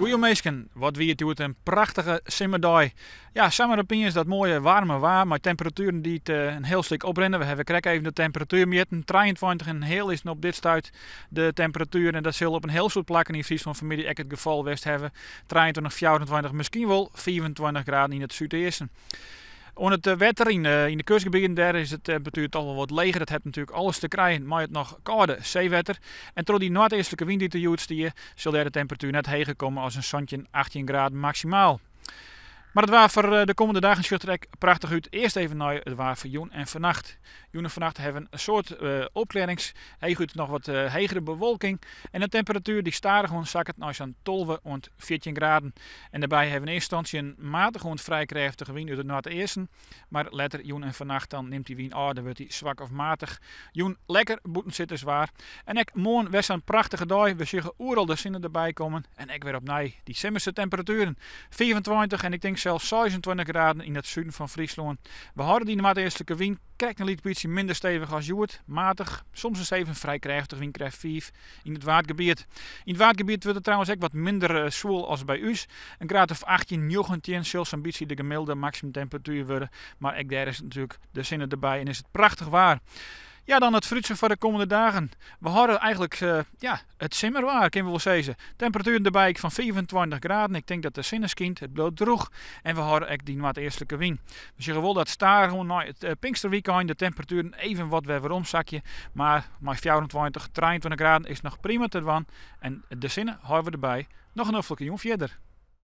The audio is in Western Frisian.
Goeie minsken, wat wie it hjoed in prachtige simmerdei. Ja, samar opiens dat moaie waarme waar mei temperatueren dy't in hiel stik oprinne. We hawwe krekt even de temperatuer mjitten. 23 en in heal is op dit stuit de temperatuer en dat sil op in hiel soad plakken yn Fryslân fanmiddei ek it gefal west hawwe. 23, 24, miskien wol 25 graden yn it súdeasten. Oan it wetter yn de kustgebieten dêr is de temperatuer toch wol wat leger. Dat hat natuerlik alles te krijen mei it noch kâlde seewetter. En troch dy noardeastlike wyn dy't der hjoed stie, sil dêr de temperatuer net heger komme as in 17, 18 graden maksimaal. Mar it waar foar de kommende dagen sjocht der ek prachtich út. Earst even nei it waar foar jûn en fannacht. Jûn en fannacht hawwe we in soad opklearrings, heechút noch wat hegere bewolking en in temperatuer dy't stadichoan sakket nei sa'n 12 oant 14 graden. En dêrby hawwe we yn earste ynstânsje in matige oant frij krêftige wyn út it noardeasten, mar letter jûn en fannacht dan nimt dy wyn ôf, dan wurdt dy swak of matich. Jûn lekker bûtensitterswaar. En ek moarn wer sa'n prachtige dei. We sjogge oeral de sinne derby kommen en ek wer opnij dy simmerse temperatueren. 25 en ik tink sels 26 graden yn it suden fan Fryslân. We hâlde dy noardeastlike wyn krekt in lyts bytsje minder stevich as hjoed, matich, soms ris even frij krêftich wynkrêft 5 yn it Waadgebiet. Yn it Waadgebiet wurdt it trouwens ek wat minder swoel as by ús. In graad of 18, 19 sil sa'n bytsje de gemiddelde maksimumtemperatuer wurde, mar ek dêr is natuerlik de sinne derby en is it prachtich waar. Ja, dan it foarútsicht foar de kommende dagen. We hâlde eigenlik ja, it simmerwaar, kinne we wol sizze. Temperatueren derby fan 25 graden. Ik tink dat de sinne skynt, it bliuwt drûch en we hâlde ek dy noardeastlike wyn. We sjogge wol dat stadichoan nei it Pinksterwykein de temperatueren even wat wer weromsakje. Mar mei 24, 23 graden is noch prima te dwaan. En de sinne hâlde we derby. Noch in noflike jûn fierder.